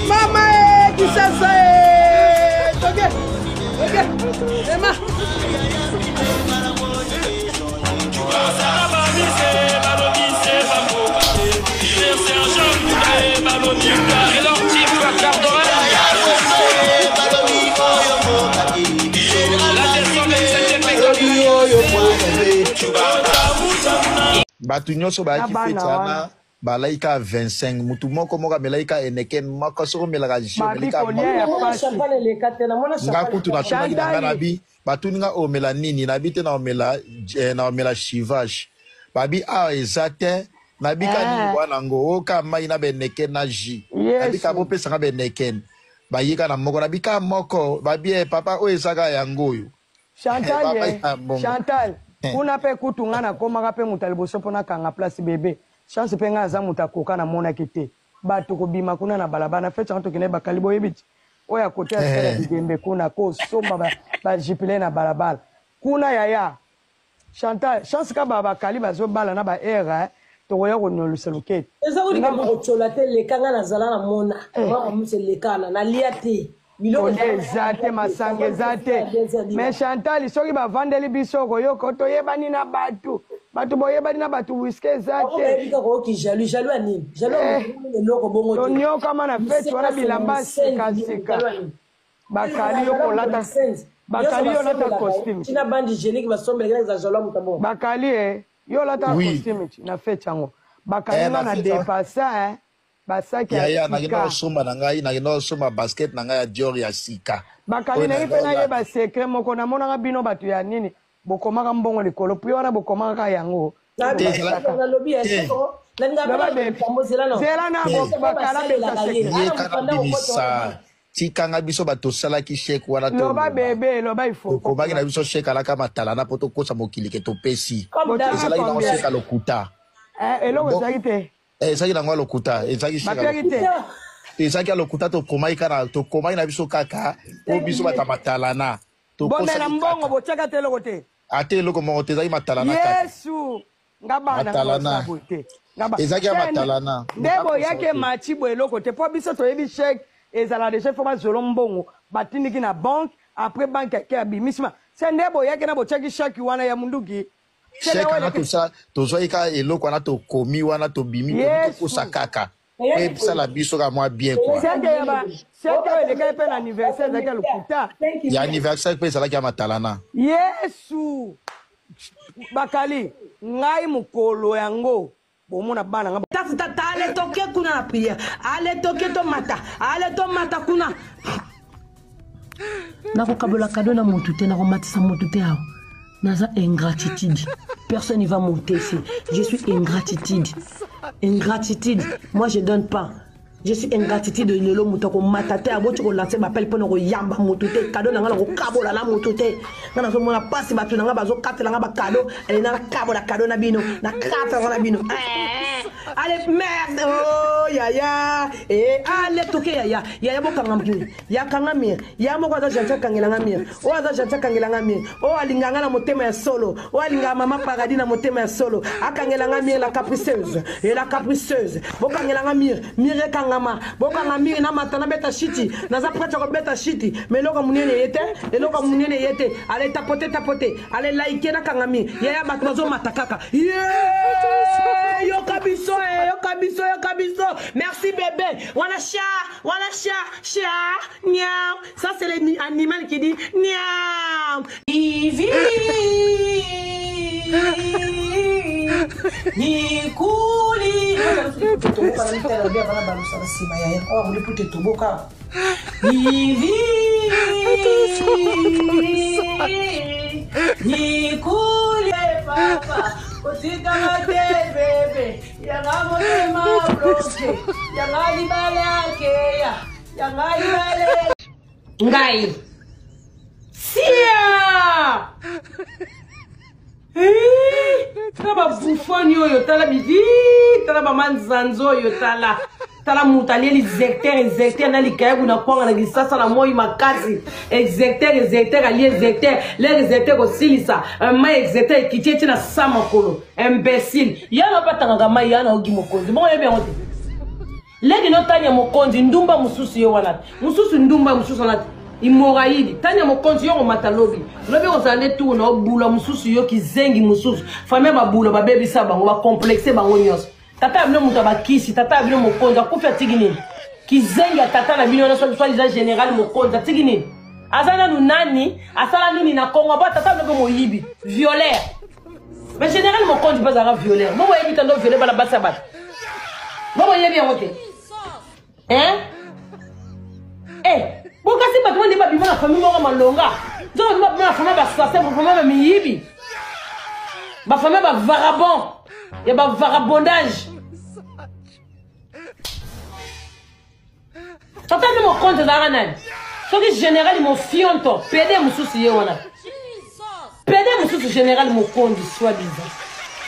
Mama e Kinshasa e toke toke ema Bato nyonso na bayaki bana feti wana wana balaki kaka 25 mutu moko moko amelaki kaka eneken moko soki omelaka jus babi omeli kaka kolia ya moko namona pasi champagne eleka te namona nga champagne kutu eleka te natunaki na nga Chantal nabi batuni nga omela nini nabi te naomela eh, naomela chivage babi awa eza te nabi ka nini eh, wana ngo oka mai na beneken na jus nabi ka Yesu bopesa nga beneken bayika na moko nabi ka moko babi eh, papa oyo eza kaka yango oyo Chantal baba ye ya mbongo Chantal kuna mpe kutu nga nakomaka mpe moto ya liboso mpo nakanga place bebe chance mpe nga aza moto akoka namonaki te bato kobima kuna na balabala na feti yango tokende bakali boyebi ti oyo akote ya sala Eh, bibembe kuna kosomba bajipile na balabala kuna yaya Chantal chance ka ba bakali bazobala na ba aire eh, tokoya konyolisa lokete eza nga kolikambo kotyola te leka nga nazala na mona eh. mama musu elekana nalia te biloko kolia ezala eza nalia te te masanga champagne eza mpe ya te deux heures du mais matin Chantal soki bavandeli biso okoyoka toyebani na bato bato boyebani na bato wiske eza bango te bayebi kaka oki jaloux jaloux ya nini jaloux ya eh, moto omona eloko bongo te toniokama na feti wana miseka sena bilamba misenzi sikasika jaloux ya nini bakali yo azala moto kolata misenzi nyonso bakali yo olata basombelaka ye costume ntina bande hygiénique basombelaka eza jaloux ya moto bongo bakali e yo olataka oui costume ti na feti yango bakali eh, nga na na feti wana depasa eh, basaki ya yaya nakenda sika kosomba na ngai nakenda kosomba basket na ngai ya Dior ya sika bakali oyo naye mpe nakenda nayeba kolata secret moko namonaka bino bato ya nini bokomaka mbongo likolo pui wana bokomaka kaka yango te nalobi ezala bobakisaka nalobi ya te soko nalingaka mpe loba naloba bebe likambo zela no zela na te nyonso mpe bakala beta basalelaka ye secret ye ana kaka mokanda kokota wana bimisa tikanga biso bato tosalaki sheke wana loba toloba bebe loba ifo tokomaki na biso sheke alaka matalana mpo tokosa mokili ke topesi comme botiaka dab ezalaki nango combien sheke ya lokuta eh, eloko Bo- ezalaki te eh, ezalaki nango ya lokuta ezalaki sheke ya bapiaki lokuta te ezalaki ya lokuta tokomaki kaka tokomaki na biso kaka mpo biso bato ya matalana bomela tokosaki mbongo kaka botiaka te eloko te ata eloko moko te ezalaki matalana kaka yesu nga bana nga baosala matalana boye te nga ba ezalaki ya se matalana nde moto akosa boyaki te emaci boye eloko te mpo biso toyebi chèque ezala deja fo bazwelo mbongo batindiki na banque après banque ake abimisi ma se nde boyaki na botiaki chèque wana ya munduki se nde sheke wana oleki tosa tozwaki kaka eloko wana tokomi wana tobimi tobi tokosa yesu kaka po esala biso kaka mwa bien kua seke ya ba seke oyo elekaki mpe na anniversaire ezalaki ya lokuta ya anniversaire mpe ezalaki ya matalana yesu bakali ngai mokolo yango bomona bana nga tata ale toke kuna na prière ale toke tomata ale tomata kuna nakokabola kado na motu te nakomatisa motu te awa naza ingratitude personne ne va monter ici je suis ingratitude ingratitude moi je donne pas je suis ingratitude lelo moto akomata te aboti kolanse bapele mpona koyamba motu te kado na ngai nakokabola na motu te ngai nazomona mpasi bato na ngai bazokatela ngai bakado ale nakabola kado na bino nakatela na bino Eh, ale merde oh yaya eh, ale toke yaya yaya bokanga mokili yakanga mire ya moko aza gentil akangelanga mire oyo aza gentil akangelanga mire oyo alingaka nga na motema ya solo oyo alingaka mama paradis na motema ya solo akangelanga mire la capriceuse e la capriceuse bokangelanga mire mire ekangama bokanga mire namata nabeta shiti naza prete ya kobeta shiti ma eloko ya monene ye te eloko ya monene ye te ale tapote tapote ale laike nakanga mire yaya bato bazomata kaka ye yoka biso eh, yoka biso yoka biso merci bebe wana sha wana sha sha miaou ça c'est l'animal qui dit miaou Ivi nikuli Ivi nikuli papa otikanga te bebe yanga motema bloke yanga libala akeya yanga libala ngai sia Eh, tala babufoni oyo tala bidi tala bamanzanza oyo tala. Tala moto alieli execteur execteur na likayabu na kwanga na kisasa na moi makasi. Execteur execteur alie execteur. Lere execteur kosilisa. Mai execteur ekiti eti na sa makolo. Imbécile. Yana batangaka mai yana ogi mokonzi. Bongo yebi yango te. Leki no tanya mokonzi ndumba mosusu ye wana. Mosusu ndumba mosusu wana te. Imoraidi tanya mokonzi yo komata lobi. Lobi kozala nde tour na obula mosusu yo kizengi mosusu. Famille babula babebisa bango ba complexe bango nyonso. Tata ya bino moto ya bakisi, tata ya bino mokonzi akufi atiki nini? Kizengi ya tata na bino wana soit disant général mokonzi atiki nini? Aza nanu nani? Asala nini na Congo? Ba tata bino moyibi, violeur. Mais général mokonzi mpe azalaka violeur. Bongo oyebi te ndo violeur bana basi ya bato. Bongo oyebi yango te. Hein? Eh, bokasi bato wana nde babima na famille moko malonga. Nzoka babima na famille ba assassin, famille ba miyibi. Ba famille ba vagabond. Ya ba vagabondage. Tata nde mokonzi azalaka nani? Soki général mofionto, pede mosusu ye wana. Pede mosusu général mokonzi soi disant.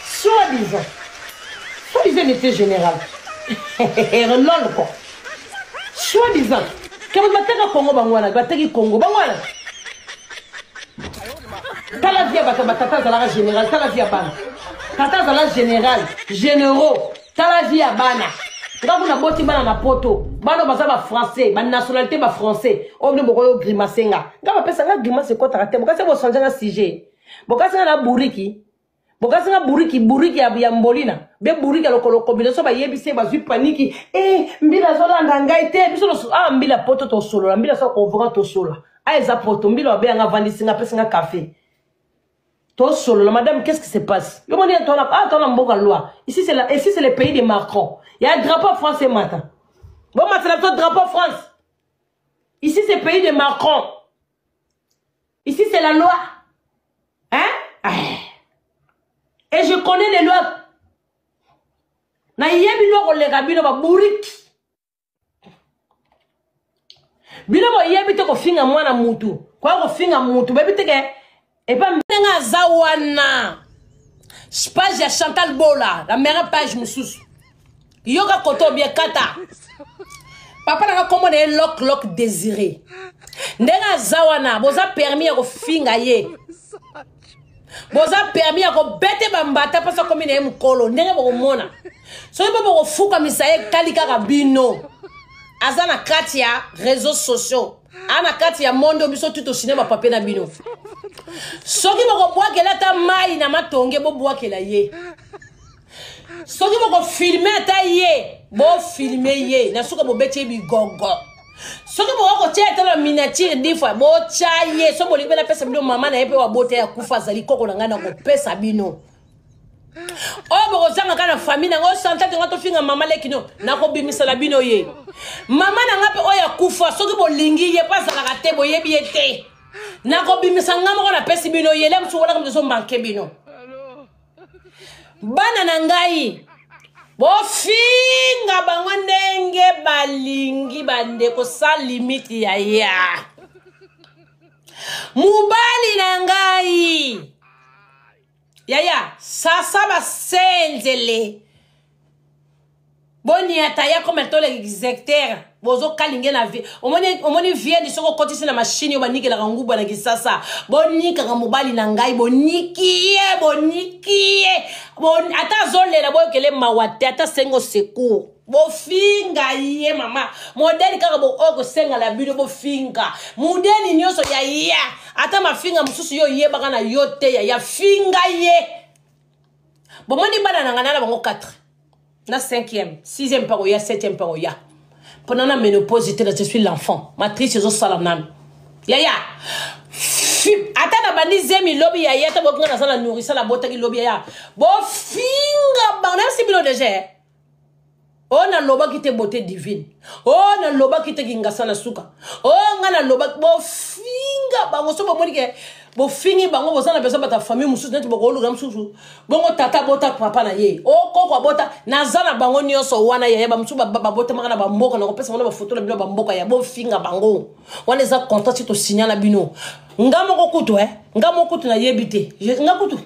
Soi disant. Soi disant il était général. Lol quoi. Soi disant. Ke bato bateka Congo bango wana, bateki Congo bango wana. Tala vie ya bato batata azalaka général, tala vie ya bana. Tata azala général, généraux, tala vie ya bana. Nga kuna boti bana na poto, bana baza ba français, ba nationalité ba français. Oyo bino bokoyo grimace nga. Nga bapesa nga grimace ekotaka te. Bokasi bo changer nga sujet. Bokasi nga na buriki. Bokasi nga buriki, buriki ya, ya mbolina. Be buriki ya lokolo kombinaison bayebisi ye bazwi paniki. Eh, mbila azolanda ngai te. Biso no ah mbila poto tosolola, mbila so convoquant tosolola. Ah eza poto, mbila babe nga vandisi nga pesa nga café. Tosolola, madame, qu'est-ce qui se passe? Yo moni tona ah tona mboka loi. Ici c'est la ici c'est le pays de Macron. Il y a un drapeau français matin. Bon matin la drapeau France. Ici c'est le pays de Macron. Ici c'est la loi. Hein? Et je connais les lois. Na yebi loi koleka bino ba bourrique. Bino boyebi te kofinga mwana mutu. Kwa kofinga mutu bayebi te ke epa ndenge aza wana. Page ya Chantal Bola, la meilleure page mosusu. Yoka koto bien kata. Papa nanga kombo na ye Lok Lok Désiré. Ndenge aza wana, boza permis ya kofinga ye. Boza permis ya kobete bambata mpasi akomi na ye mokolo. Ndenge bokomona. Soki mpo bokofukamisa ye kali kaka bino. Aza na kati ya réseaux sociaux. A na kati ya monde biso tu tosine ba papier na bino. Soki bokobwakela ata mai na matonge bobwakela ye. Soki bokofilme ata ye, bofilme ye. Na suka bobeti ye bigogo. Soki bokokotia ata na miniature dix fois, botya ye. Soki bolingi mpe napesa bino mama na ye mpe wabota ya kufa azali koko na ngai na kopesa bino. Oyo bokozanga kaka na famille na ngai, osanta te ngai tofinga mama leki no, nakobimisela bino ye. Mama na ngai mpe oyo akufa, soki bolingi ye mpe azalaka te, boyebi ye te. Nakobimisa ngai moko napesi bino ye, le mosusu wana moto ezomanke bino. Bana na ngai bofinga bango ndenge balingi bandeko sans limite ya ya. Mobali na ngai yaya sasa basenzele boniata ya comme tole execteur bozokalinge na vie omoni omoni vie ni soko okotisi na machine oyo banikelaka nguba na kisasa bonikaka mobali na ngai boniki ye boniki ye bon, ata azolela boyokele mawa te ata sengo secours bofinga ye mama modeli kaka oyo kosengala bino bofinga modeli nyonso ya ya ata mafinga mosusu yo oyebaka na yo te ya ya finga ye bomoni bana na ngai na bango 4 na 5e 6e mpe koya 7e mpe koya mpona na ménopause te na je suis l'enfant matrice ezosala nanu yaya ata na bandi zemi lobi yaya ata bokinga naza na nourrissa nabotaki lobi yaya bofinga bango nayebisi bino deja oyo nalobaki te beauté divine oyo nalobaki te kingasa na suka oyo ngai nalobaki bofinga bango so bomoni ke bofingi bango boza na besoin bato ya famille mosusu neti bokoluka mosusu bongo tata abota papa na ye o koko abota naza na bango nyonso wana yaya bamosusu babotamaka na bamboka nakopesa bango na bafoto na bino bamboka ya bofinga bango wana eza contrat ti tosinya na bino. Nga moko kutu eh nga moko kutu nayebi te. Nga kutu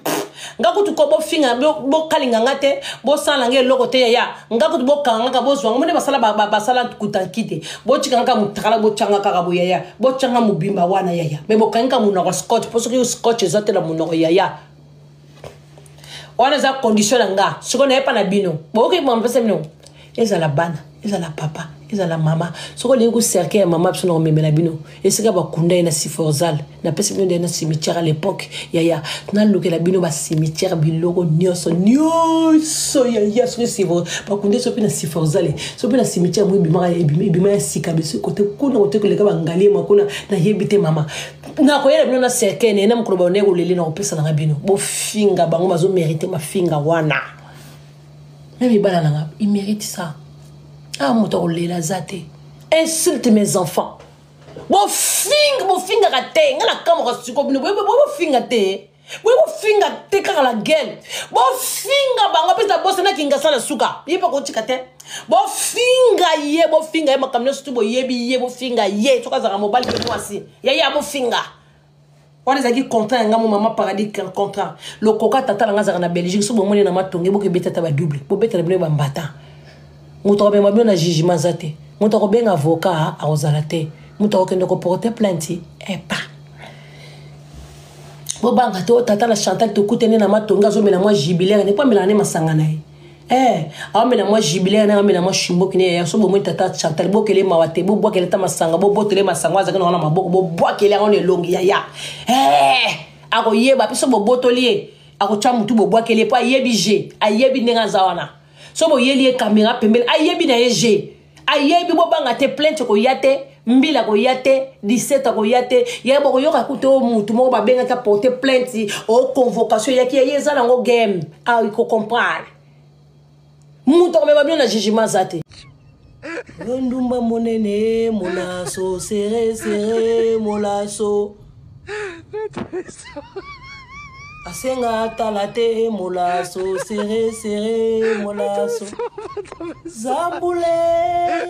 nga kutu ko bofinga bokalinga nga te, bosala nga eloko te yaya. Nga kutu bokanga nga bozwa nga mone basala basala kutanki te. Botika nga mutakala bochanga kaka bo yaya. Bochanga mobimba wana yaya. Mais bokangi ka monoko scotch po soki scotch eza te na monoko yaya. Wana eza condition na nga. Siko na yepa na bino. Bokoki mapesa bino. Ezala bana, ezala papa, ezala mama. Soko olingi ko cercueil ya mama biso na komemela bino. Esika bakunda ye na Siforzal. Napesi bino nde na cimetière à l'époque. Yaya, nalukela bino ba cimetière biloko nyonso nyonso yaya soki Sifor bakunda so pe na Siforzal. So pe na cimetière mo ebimaka ebima ya sika biso kote kuna kote koleka bangalema kuna nayebi te mama. Nakoyela bino na cercueil na ye na mokolo ba kolele na kopesa nanga bino. Bofinga bango bazo mériter mafinga wana. Même ibala nanga, il mérite ça. Ah, moto akolela aza te. Insulte mes enfants. Bofinga, bofingaka te. Nga na kamwaka siko bino. Bofinga te. Bofinga te kaka la gueule. Bofinga bango pesa bosa na kinga sala suka. Ye pa kotika te. Bofinga ye, bofinga ye makambo nyonso tu boyebi ye, bofinga ye. Soki azalaka mobali mpe mwasi. Ya ye abofinga. Wana ezalaki contrat ya nga mo mama paradis contrat. Lokoka tata na nga azalaka na Belgique so bomoni na matonge bokebeta ata ba double. Bobetela bino bambata. Moto akobema bino na jugement aza te. Moto akobenga avocat akozala te. Moto akokende koporter plainte epa. Bobanga te tata na Chantal tokutani na matonge azomela mwa jubilaire ne po amelaka ne masanga na ye. Aomela mwa jubilaire na amela mwa shimboki ne ya so bomoni tata Chantal bokele mawa te bobwakele ta masanga bobotele masanga azalaki na wana maboko bobwakele yango na elongi yaya. Akoyeba mpe so bobotoli ye akotya mutu bobwakeli ye po ayebi je ayebi ndenge aza wana. So boyeli ye caméra pembeni ayebi na ye je ayebi bobanga te plainte koya te mbila koya te 17 koya te ye bokoyoka kuta oyo mutu moko babengaki aporte plainte o convocation eyaki ye eza nango game ako comprendre mutu akomema bino na jugement aza te. Ndumba monene molaso sere sere molaso asenga tala te molaso sere sere molaso zambule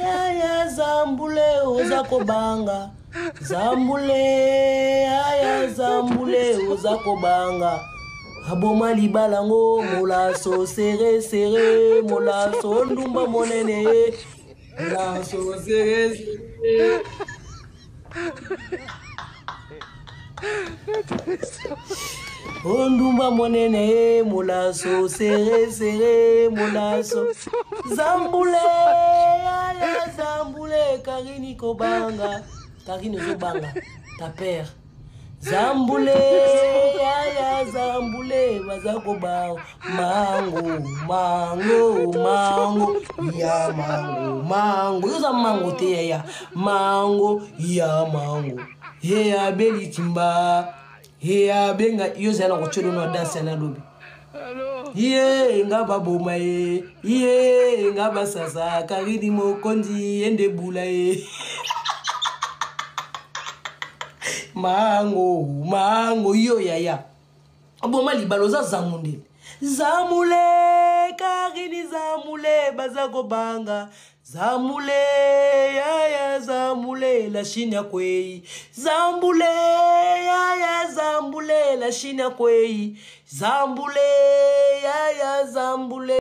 yaya zambule oza kobanga zambule yaya zambule oza kobanga aboma libala ngo molaso sere sere molaso ndumba monene molaso sere sere. Ondumba monene molaso sere sere molaso zambule yaya zambule Karini kobanga Karini ozobanga ta père zambule yaya zambule baza kobanga mango mango mango ya mango mango yoza mango te yaya mango ya mango ye abeli timba ye abenga yo zala kotyelo na danse na lobi ye nga baboma ye ye nga basasa Karini mokonzi ye nde bula ye mango mango yo yaya oboma libala oza zamundele zamule Karini zamule baza kobanga zamule yaya zambule la chine akwei zambule yaya zambule la chine akwei zambule yaya zambule.